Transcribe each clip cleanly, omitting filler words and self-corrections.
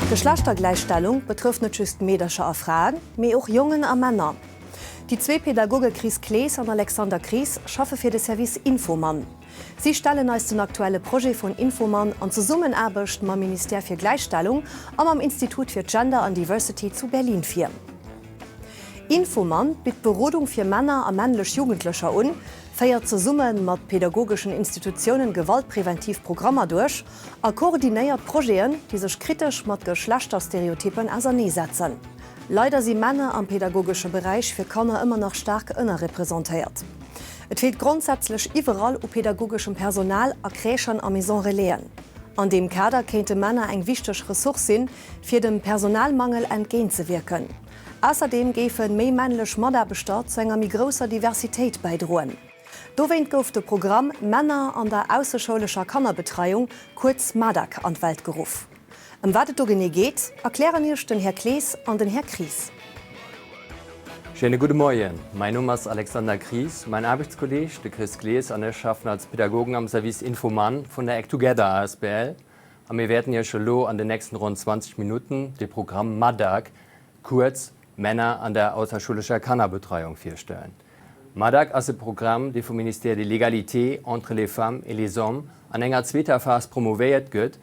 Geschlechtergläichstellung betrëfft net just Meedercher a Fraen, mee och Jongen a Männer. Déi zwee Pedagoge Chris Clees an Alexander Kries schaffe fir de Service Infomann. Si stellen eis den aktuelle Projet vun Infomann an Zesummenaarbecht mam Ministère fir Gläichstellung a mam Institut fir Gender an Diversity zu Berlin vir. Infomann bitt Berodung fir Männer a männlech Jugendlecher un, féiert zesumme mat pedagogeschen Institutiounen gewaltpreventiv Programmer duerch a koordinéiert Projeten, déi sech kritesch mat Geschlechterstereotyppen auserneesetzen. Leider si Männer am pedagogesche Beräich fir Kanner ëmmer nach staark ënnerrepresentéiert. Et feelt grondsätzlech iwwerall u pedagogeschem Personal a Crèchen a Maison Relaisen. An deem Kader kéinte Männer eng wichteg Ressource sinn, fir dem Personalmangel entgéintzewierken. Ausserdeem géife méi männlech Mataarbechter zu enger méi grousser Diversitéit bäidroen. Dowéint gouf de Programm Männer an der ausserschoulescher Kannerbetreiung, kuerz MADAC, an d'Welt geruff. Ëm wat et do genee geet, erklären Iech den Här Clees an den Här Kries. Schéine gudde Moien, mäin Numm ass Alexander Kries, mäin Aarbechtskolleeg, de Chris Clees an ech schaffen als Pädagogen am Service Infomann vun der Act-Together asbl a mir wäerten Iech elo an den nächsten ronn 20 Minutten de Programm MADAC, kuerz Männer an der ausserschullescher Kannerbetreuung, virstellen. MADAC ass e Programm, dee vum Ministère de l'Égalité entre les femmes et les hommes an enger zweeter Phas promouvéiert gëtt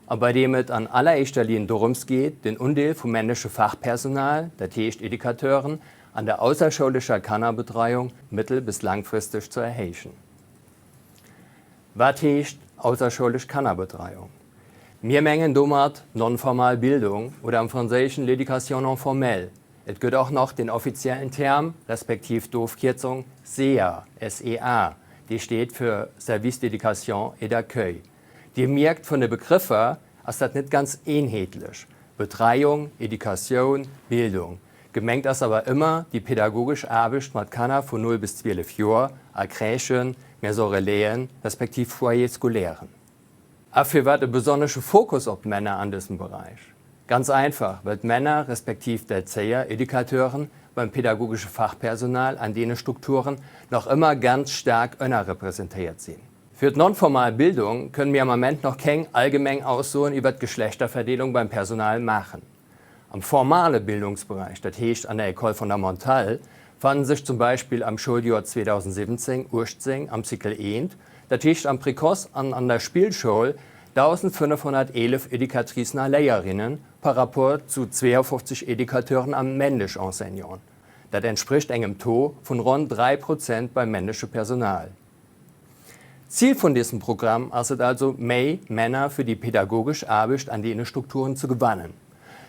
a bei deem et an alleréischter Linn dorëms geet, den Undeel vum männleche Fachpersonal, dat heescht Educateuren, an der ausserschoulescher Kannerbetreiung mëttel bis laangfristeg ze erhéijen. Wat heescht ausserschoulesch Kannerbetreiung? Mir mengen domat non-formal Bildung oder am Franséischen l'éducation non formelle. Et gëtt och nach den offiziellen Term, respektiv d'Ofkierzung SEA, S-E-A, dee steet fir Service d'éducation et d'accueil. Dir mierkt, vun de Begrëffer ass dat net ganz eenheetlech, Betreiung, Educatioun, Bildung. Gemengt ass awer ëmmer déi pedagogesch Aarbecht mat Kanner vun 0 bis 12 Joer a Crèchen, Maisons Relaisen, respektiv Foyers scolairen. A firwat e besonnesche Fokus op d'Männer an dësem Beräich? Ganz einfach, well d'Männer, respektiv d'Erzéier, Educateuren, beim pedagogesche Fachpersonal an deene Strukturen nach ëmmer ganz staark ënnerrepresentéiert sinn. Fir d'non-formal Bildung kënnen mir am Ament nach keng allgemeng Aussoen iwwert d'Geschlechterverdeelung beim Personal maachen. Am formale Bildungsberäich, dat heescht an der École fondamentale, fannen sech zum Beispill am Schouljoer 2017, 18 am Cycle I, dat heescht am Précoce an an der Spillschoul, 1.511 Educatricen a Léierinnen par rapport zu 52 Educateuren a männlech Enseignanten. Dat entsprécht engem Taux vun ronn 3 Prozent beim männleche Personal. Zil vun dësem Programm ass et also, méi Männer fir déi pedagogesch Aarbecht an deene Strukturen ze gewannen.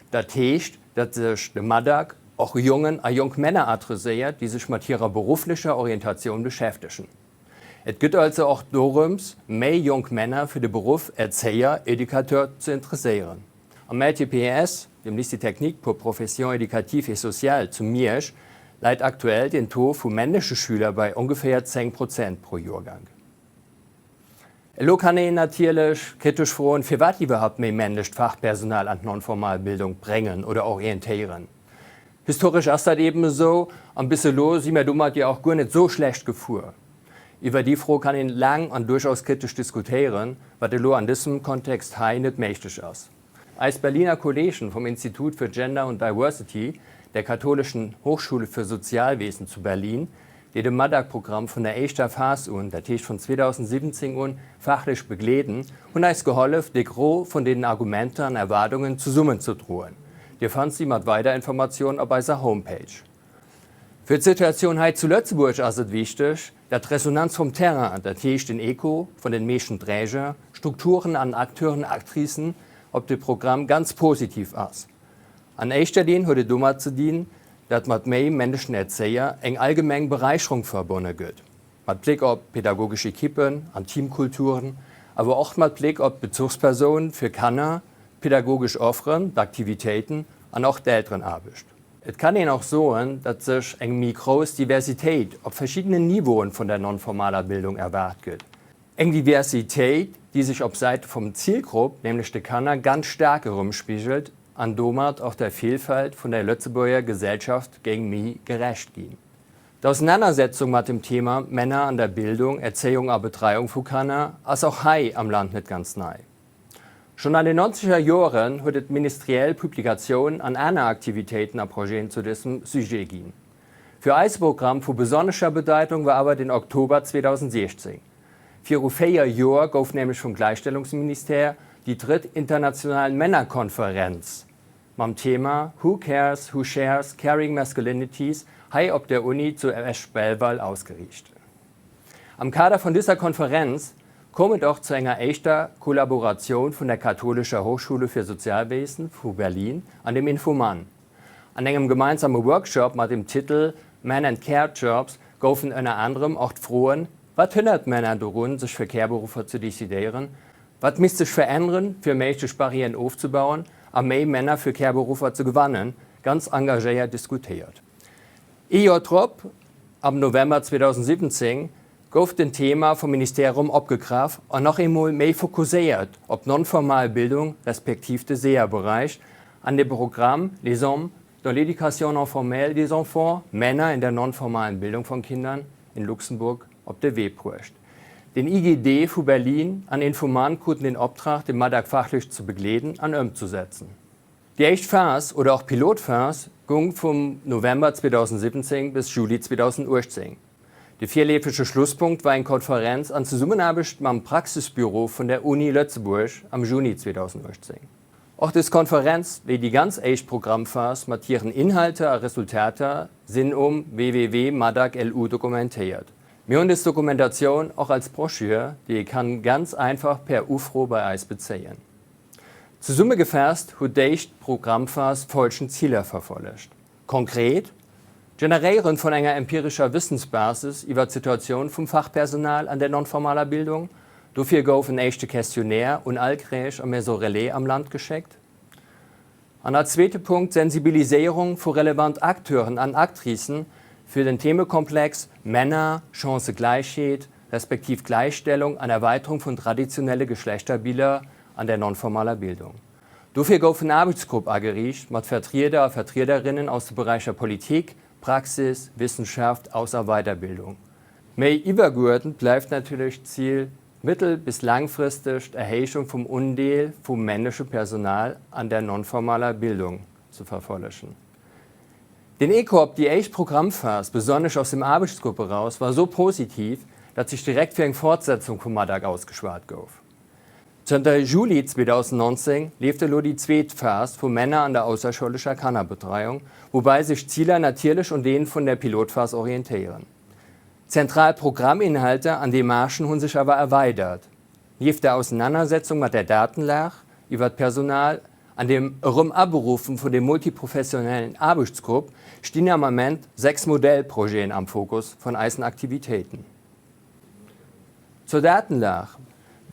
Dat heescht, datt sech de MADAC och Jongen a jonk Männer adresséiert, déi sech mat hirer berufflecher Orientatioun beschäftegen. Et gëtt also och dorëms, méi jonk Männer fir de Beruff Erzéier, Educateur, ze interesséieren. Am LTPES, dem Lycée technique pour professions éducatives et sociales zu Miersch, läit aktuell den Taux vu männleche Schüler bei ongeféier 10 Prozent pro Joergank. Elo kann een natierlech kritesch froen, firwat iwwerhaupt méi männlecht Fachpersonal an d'non-formal Bildung bréngen oder orientéieren. Historesch ass dat eben esou, an bis elo si mir domat jo och guer net esou schlecht gefuer. Iwwer déi Fro kann een laang an duerchaus kritesch diskutéieren, wat elo an dësem Kontext hei net méiglech ass. Eis Berliner Kollegen vom Institut für Gender und Diversity der Katholischen Hochschule für Sozialwesen zu Berlin, déi de MADAC-Programm vun der éischter Phas un, dat heescht vun 2017 un, fachlech begleeden, hunn eis gehollef, de Gros vun deenen Argumenter an Erwaardungen zesummenzedroen. Dir fannt si mat weider Informatiounen op eiser Homepage. Fir d'Situatioun hei zu Lëtzebuerg ass et wichteg, dat d'Resonanz vum Terrain, dat heescht den Echo vun den meeschten Träger, Strukturen an Acteuren, Actricen op de Programm ganz positiv ass. An éischter Linn huet et domat ze dinn, dat mat méi männlechen Erzéier eng allgemeng Beräicherung verbonne gëtt, mat Bléck op pedagogesch Ekippen an Teamkulturen, awer och mat Bléck op d'Bezuchspersoun fir Kanner, d'pedagogesch Offeren, d'Aktivitéiten an och d'Elterenaarbecht. Et kann een och soen, datt sech eng méi grouss Diversitéit op verschiddenen Niveauen vun der non-formaler Bildung erwaart gëtt. Eng Diversitéit, déi sech op Säite vum Zilgrupp, nämlech de Kanner, ganz staark erëmspigelt. an domat och der Vielfalt vun der Lëtzebuerger Gesellschaft géing méi gerecht ginn. D'Ausenanersetzung mat dem Thema Männer an der Bildung, Erzéiung a Betreiung vu Kanner ass och hei am Land net ganz nei. Schonn an den nonzeger Joeren huet et ministeriell Publikatiounen an aner Aktivitéiten a Projeten zu dësem Sujet ginn. Fir eise Programm vu besonnescher Bedeitung war awer den Oktober 2016. Viru 4 Joer gouf nämlech vum Gläichstellungsministère déi drëtt international Männerkonferenz mam Thema Who cares, who shares, caring masculinities hei op der Uni zu Esch-Belval ausgeriicht. Am Kader vun dëser Konferenz koum et och zu enger éischter Kollaboratioun vun der Katholischer Hochschule für Sozialwesen vu Berlin an dem Infoman. An engem gemeinsame Workshop mat dem Titel Men and Care Jobs goufen ënner anerem och d'Froen Wat hënnert d'Männer dorun, sech fir Care-Beruffer ze decidéieren? Wat misst sech veränneren, fir méiglech Barrièren ofzebauen a méi Männer fir Care-Beruffer ze gewannen? ganz engagéiert diskutéiert. Ee Joer drop, am November 2017, gouf den Thema vum Ministère erëm opgegraff an nach eemol méi fokusséiert op d'nonformal Bildung respektiv de SEA-Beräich an de Programm Les hommes dans l'éducation non formelle des enfants, Männer in der non-formalen Bildung von Kindern in Luxemburg op de Wee bruecht. Den IGD vu Berlin an Infoman kruten den Optrag, de MADAC fachlech ze begleeden an ëmzesetzen. Déi éischt Phas, oder och Pilotphas, goung vum November 2017 bis Juli 2018. De virleefege Schlusspunkt war eng Konferenz an Zesummenaarbecht mam Praxisbüro vun der Uni Lëtzebuerg am Juni 2018. Och dës Konferenz, wéi déi ganz éischt Programmphas mat hiren Inhalter a Resultater sinn um www.madac.lu dokumentéiert. Mir hunn dës Dokumentatioun och als Broschür, déi ee kann ganz einfach per Ufro bei eis bezéien. Zesummegefaasst huet d'éischt Programmphas folgend Ziler verfollegt, Konkret, d'Generéieren vun enger empirescher Wëssensbasis iwwer d'Situatioun vum Fachpersonal an der non-formaler Bildung, dofir gouf en éischte Questionnaire un all Crèche a Maison Relais am Land geschéckt, an als zweete Punkt d'Sensibiliséierung vu relevant Acteuren an Actricen fir den Themekomplex Männer, Chancëgläichheet respektiv Gläichstellung an Erweiterung vun traditionelle Geschlechterbiller an der non-formaler Bildung. Dofir gouf en Aarbechtsgrupp ageriicht mat Vertrieder a Vertriederinnen aus de Beräicher Politik, Praxis, Wissenschaft, Aus a Weiderbildung. Méi iwwergeuerdent bleift natierlech d'Zil, mëttel bis laangfristeg d'Erhéijung vum Undeel vum männleche Personal an der non-formaler Bildung ze verfollegen. Den Echo op déi éischt Programmphas, besonnesch aus dem Aarbechtsgrupp eraus, war esou positiv, datt sech direkt fir eng Fortsetzung vum MADAC ausgeschwat gouf. Zënter Juli 2019 leeft elo déi zweet Phas vu Männer an der ausserschoulescher Kannerbetreiung, woubäi sech d'Ziler natierlech un deene vun der Pilotphas orientéieren. Zentral Programminhalter an Demarchen hu sech awer erweidert. Nieft der Ausenanersetzung mat der Datenlag iwwer d'Personal an dem Erëm-Aberuffen vun dem multiprofessionellen Aarbechtsgrupp stinn am Ament 6 Modellprojeten am Fokus vun eisen Aktivitéiten. Zur Datenlag,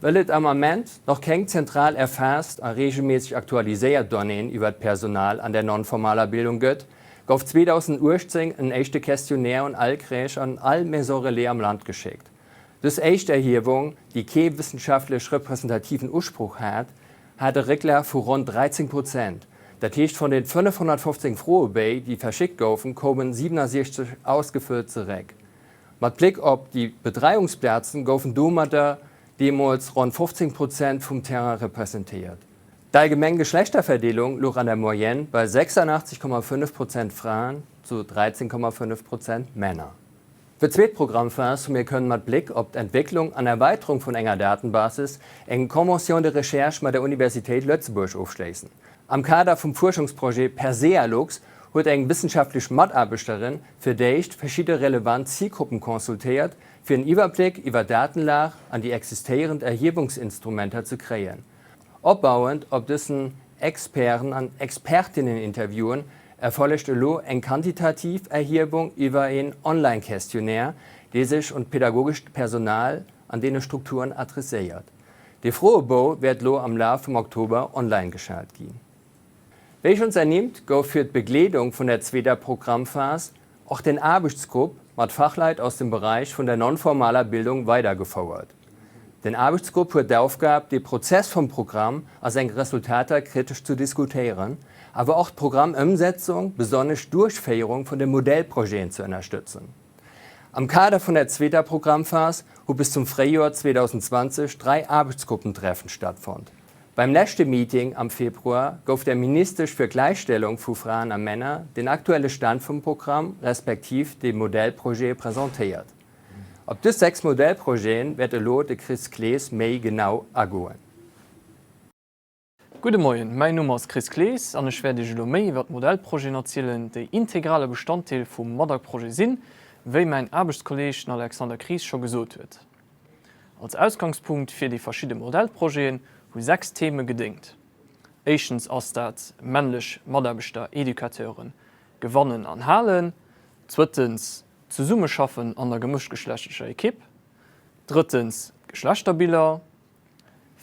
Well et am Ament nach keng zentral erfaasst a reegelméisseg aktualiséiert Donnéeën iwwert d'Personal an der non-formaler Bildung gëtt, gouf 2018 en éischte Questionnaire un all Crèche an all Maison Relais am Land geschéckt. Dës éischt Erhiewung, déi kee wëssenschaftlech representativen Usproch hat, hat e Récklaf vu ronn 13 Prozent. Dat heescht, vun den 515 Froebéi, déi verschéckt goufen, koumen 67 ausgefëllt zeréck. Mat Bléck op déi Betreiungsplazen goufen domadder deemools ronn 15 Prozent vum Terrain representéiert. D'allgemeng Geschlechterverdeelung louch an der Moyenne bei 86,5 Prozent Fraen zu 13,5 Prozent Männer. Fir d'zweet Programmphas hu mir kënnen mat Bléck op d'Entwécklung an Erweiterung vun enger Datenbasis eng Convention de recherche mat der Universitéit Lëtzebuerg ofschléissen. Am Kader vum Fuerschungsprojet Persealux huet eng wëssenschaftlech Mataarbechterin fir d'éischt verschidde relevant Zilgruppen consultéiert, fir en Iwwerbléck iwwer d'Datenlag an déi existéierend Erhiewungsinstrumenter ze kréien. Opbauend op dësen Experten an Expertinneninterviewen erfollegt elo eng quantitativ Erhiewung iwwer een Online-Questionnaire, dee sech un d'pedagogescht Personal an deene Strukturen adresséiert. Dee Froebou wäert elo am Laf vum Oktober online geschalt ginn. Wéi schonns ernimmt, gouf fir d'Begleedung vun der zweeter Programmphas och den Aarbechtsgrupp mat Fachleit aus dem Beräich vun der non-formaler Bildung weidergefouert. Den Aarbechtsgrupp huet d'Aufgab, de Prozess vum Programm a seng Resultater kritesch zu diskutéieren. awer och d'Programmëmsetzung, besonnesch d'Duerchféierung vun de Modellprojeten ze ënnerstëtzen. Am Kader vun der zweeter Programmphas hu bis zum Fréijoer 2020 drai Aarbechtsgruppentreffen stattfonnt. Beim leschte Meeting am Februar gouf der Ministesch fir Gläichstellung vu Fraen a Männer den aktuelle Stand vum Programm respektiv de Modellprojete presentéiert. Op dës 6 Modellprojeten wäert elo de Chris Clees méi genau agoen. Gudde Moien, mäin Numm ass Chris Clees an ech wäert Iech elo méi iwwer d'Modellprojeten erzielen, déi integrale Bestanddeel vum MADAC-Projet sinn, wéi mäin Aarbechtskolleeg, den Alexander Kries, scho gesot huet. Als Ausgangspunkt fir déi verschidde Modellprojeten hu 6 Theme gedéngt. Éischtens ass dat männlech Mataarbechter, Educateuren, gewannen an halen, zwëttens d'Zesummeschaffen an der gemëschtgeschlechtlecher Ekipp, drëttens d'Geschlechterbiller,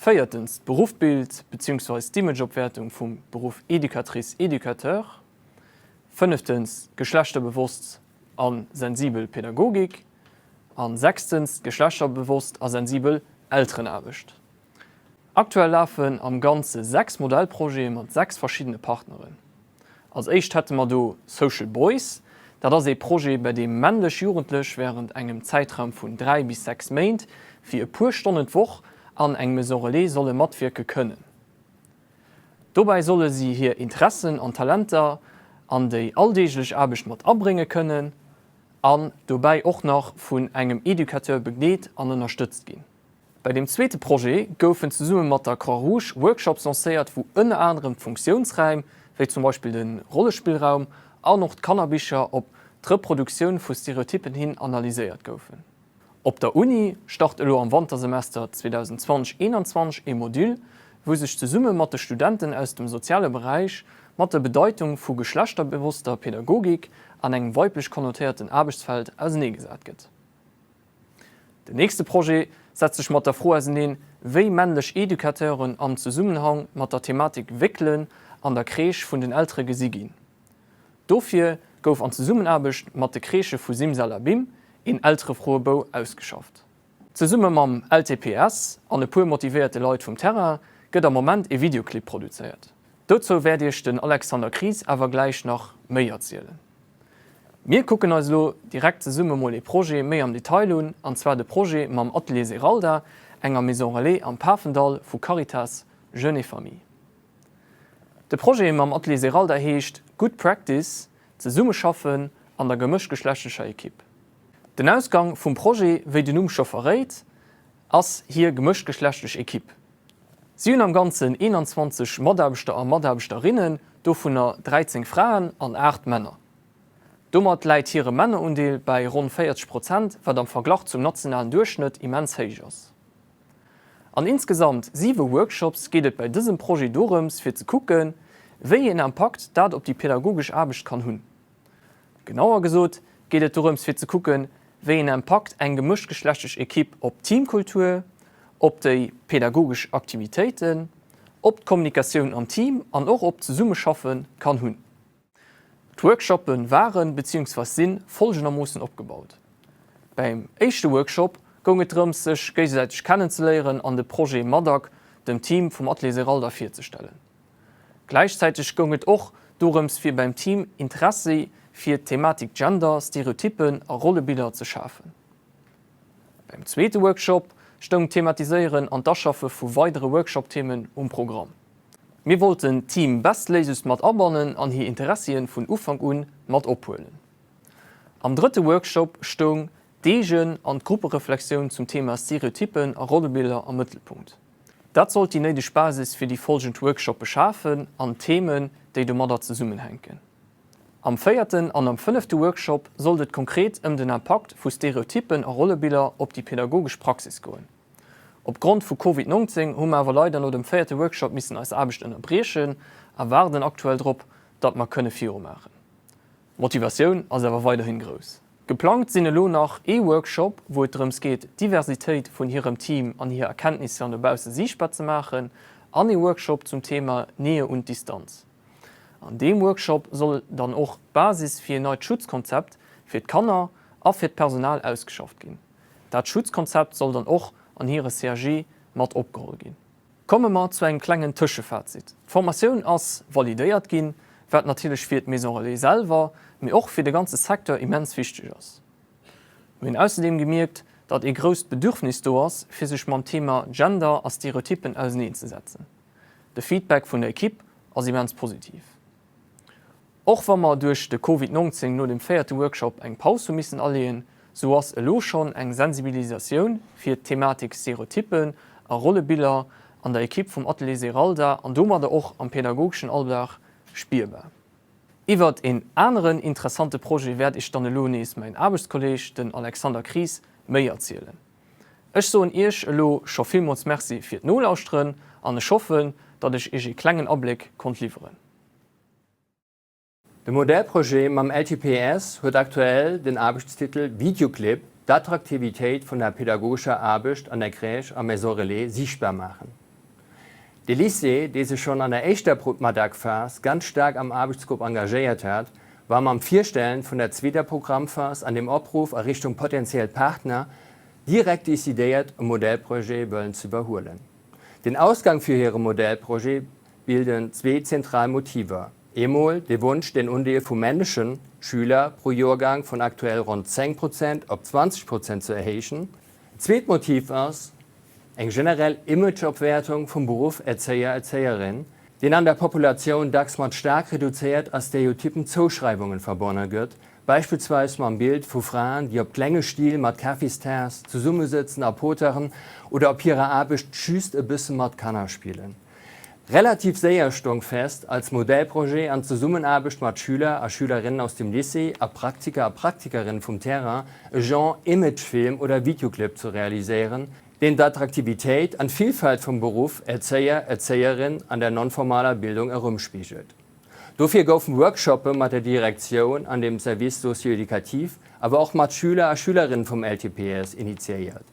Véiertens, d'Beruffbild beziehungsweis d'Imageopwäertung vum Beruff Educatrice, Educateur. Fënneftens, d'geschlechterbewosst a sensibel Pädagogik. A sechstens, d'geschlechterbewosst a sensibel Elterenaarbecht. Aktuell lafen am Ganze 6 Modellprojete mat 6 verschiddene Partneren. Als éischt hätte mer do Social Boys. Dat ass ee Projet, bei deem männlech Jugendlech wärend engem Zäitraum vun 3 bis 6 Méint fir e puer Stonnen d'Woch an eng Maison Relais solle matwierke kënnen. Dobäi solle si hir Interessen an Talenter an déi alldeeglech Aarbecht mat abrénge kënnen an dobäi och nach vun engem Educateur begleet an ënnerstëtzt ginn. Bei deem zweete Projet goufen zesumme mat der Croix-Rouge Workshops lancéiert, wou ënner anerem d'Funktiounsräim, wéi zum Beispill de Rollespillraum an och d'Kannerbicher op d'Reproduktioun vu Stereotyppen hin analyséiert goufen. Op der Uni start elo am Wantersemester 2020, 21 ee Module, wou sech zesumme mat de Studenten aus dem soziale Beräich mat der Bedeitung vu geschlechterbewosster Pädagogik an engem weiblech konnotéierten Aarbechtsfeld auseneegesat gëtt. Den nächste Projet setzt sech mat der Fro auseneen, wéi männlech Educateuren am Zesummenhang mat der Thematik Wéckelen an der Crèche vun den Eltere gesi ginn. Dofir gouf an Zesummenaarbecht mat de Crèchë vu Simsalabim een Elterefroebou ausgeschafft. Zesumme mam LTPS an e puer motivéierte Leit vum Terrain gëtt am Moment ee Videoclip produzéiert. Dozou wäert Iech den Alexander Kries awer gläich nach méi erzielen. Mir kucken eis elo direkt zesumme mol ee Projet méi am Detail un, an zwar de Projet mam Atelier Zeralda, enger Maison Relais am Pafendall vu Caritas Jeunes et Familles. De Projet mam Atelier Zeralda heescht Good Practice, Zesummeschaffen an der gemëschtgeschlechtlecher Ekipp. Den Ausgang vum Projet, wéi den Numm scho verréit, ass hir gemëschtgeschlechtlech Ekipp. Si hunn am Ganzen 21 Mataarbechter a Mataarbechterinnen, dovunner 13 Fraen an 8 Männer. Domat läit hire Männerundeel bäi ronn 40 Prozent, wat am Verglach zum nationalen Duerchschnëtt immens héich ass. An insgesamt siwe Workshops geet et bäi dësem Projet dorëms fir ze kucken, wéi een Impakt dat op déi pedagogesch Aarbecht kann hunn. Genauer gesot geet et dorëms fir ze kucken, wéi een Impakt eng gemëschtgeschlechtlech Ekipp op d'Teamkultur, op déi pedagogesch Aktivitéiten, op d'Kommunikatioun am Team an och op d'Zesummeschaffe kann hunn. D'Workshoppe waren, beziehungsweis si folgendermoossen opgebaut, Bäim éischte Workshop goung et drëms sech géigesäiteg kennenzeléieren an de Projet MADAC dem Team vum Atelier Zeralda virzestellen. Gläichzäiteg goung et och dorëms fir beim Team Interessi fir d'Thematik Gender, Stereotyppen a Rollebiller ze schafen. Beim zweete Workshop stoung d'Thematiséieren an d'Aschaffe vu weidere Workshop-Themen um Programm. Mir wollten d'Team bestléisegst mat abannen an hir Interessien vun Ufank un mat ophuelen. Am drëtte Workshop stoung d'Eegen an d'Gruppereflexioun zum Thema Stereotyppen a Rollebiller am Mëttelpunkt. Dat sollt déi néideg Basis fir déi folgend Workshoppe schafen an d'Themen, déi domadder zesummenhänken. Am véierten an am fënnefte Workshop sollt et konkret ëm den Impakt vu Stereotyppen a Rollebiller op déi pedagogesch Praxis goen. Op Grond vu Covid 19 hu mer awer leider no dem véierte Workshop missen eis Aarbecht ënnerbriechen a waarden aktuell drop, datt mer kënne virumaachen. D'Motivatioun ass awer weiderhin grouss. Geplangt sinn elo nach ee Workshop, wou et drëms geet, d'Diversitéit vun hirem Team an hir Erkenntnisser no bausse siichtbar ze maachen, an ee Workshop zum Thema Nähe und Distanz. An deem Workshop soll dann och d'Basis fir een neit Schutzkonzept fir d'Kanner a fir d'Personal ausgeschafft ginn. Dat Schutzkonzept soll dann och an hire CAG mat opgeholl ginn. Komme mer zu engem klengen Tëschefazit. D'Formatioun ass validéiert ginn, wat natierlech fir d'Maison Relais selwer, mee och fir de ganze Secteur immens wichteg ass. Mir hunn ausserdeem gemierkt, datt ee grousst Bedürfnis do ass, fir sech mam Thema Gender a Stereotyppen auseneenzesetzen. De Feedback vun der Ekipp ass immens positiv. Och wa mer duerch de Covid 19 no dem véierte Workshop eng Paus hu missen aleeën, sou ass elo schonn eng Sensibilisatioun fir d'Thematik Stereotyppen a Rollebiller an der Ekipp vum Atelier Zeralda an domadder och am pädagogeschen Alldag spierbar. Iwwert een aneren interessante Projet wäert Iech dann elo nees mäin Aarbechtskolleg, den Alexander Kries, méi erzielen. Ech soen Iech elo scho villmools Merci fir d'Nolauschteren an ech hoffen, datt ech Iech ee klengen Abléck konnt liwweren. De Modellprojet mam LTPS huet aktuell den Aarbechtstitel Videoclip, D'Attraktivitéit vun der pädagogescher Aarbecht an der Crèche a Maison Relais siichtbar maachen. De Lycée, dee sech schonn an der éischter Madag-Phas ganz staark am Aarbechtsgrupp engagéiert hat, war mam Virstellen vun der zweeter Programmphas an dem Opruff a Richtung potentiell Partner direkt decidéiert, e Modellprojet wëllen ze iwwerhuelen. Den Ausgang fir hire Modellprojet bilden zwee zentral Motiver, Eemol de Wonsch, den Undeel vu männleche Schüler pro Joergang vun aktuell ronn 10 Prozent op 20 Prozent ze erhéijen. D'zweet Motiv ass eng generell Imageopwäertung vum Beruff Erzéier, Erzéierin, deen an der Populatioun dacks mat staark reduzéiert a stereotypen Zouschreiwungen verbonne gëtt, beispillsweis mam Bild vu Fraen, déi op klenge Still mat Kaffistaass zesummesëtzen a poteren oder op hirer Aarbecht just e bësse mat Kanner spillen. Relativ séier stong fest, als Modellprojet an Zesummenaarbecht mat Schüler a Schülerinnen aus dem Lycée a Praktiker a Praktikerinnen vum Terrain e Genre Imagefilm oder Videoclip ze realiséieren, deen d'Attraktivitéit an d'Villfalt vum Beruff Erzéier, Erzéierin an der non-formaler Bildung erëmspigelt. Dofir goufen Workshoppe mat der Direktioun an dem Service socio-éducatif, awer och mat Schüler a Schülerinnen vum LTPS initiéiert.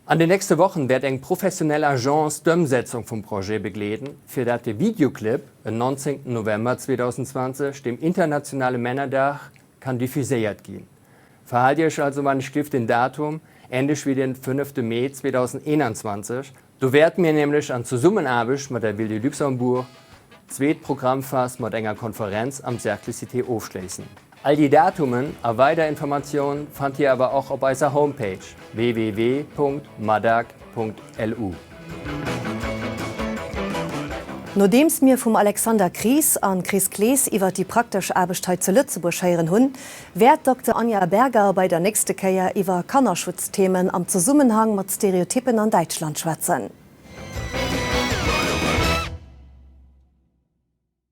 An den nächste Wochen wäert eng professionell Agence d'Ëmsetzung vum Projet begleeden, fir dat de Videoclip en 19 November 2020, dem internationale Männerdag, kann diffuséiert ginn. Verhaalt Iech also wann ech giff den Datum, änlech wéi den 5 Mee 2021, Do wäerte mir nämlech an Zesummenaarbecht mat der Ville de Luxembourg d'zweet Programmphas mat enger Konferenz am Cercle Cité ofschléissen. All déi Datumen a weider Informatiounen fannt Dir awer och op eiser Homepage www.madag.lu. Nodeems mir vum Alexander Kries an Chris Clees iwwert déi praktesch Aarbecht hei zu Lëtzebuerg héieren hunn, wäert Dokter Anja Berger bei der nächste Kéier iwwer Kannerschutzthemen am Zesummenhang mat Stereotyppen an Däitschland schwätzen.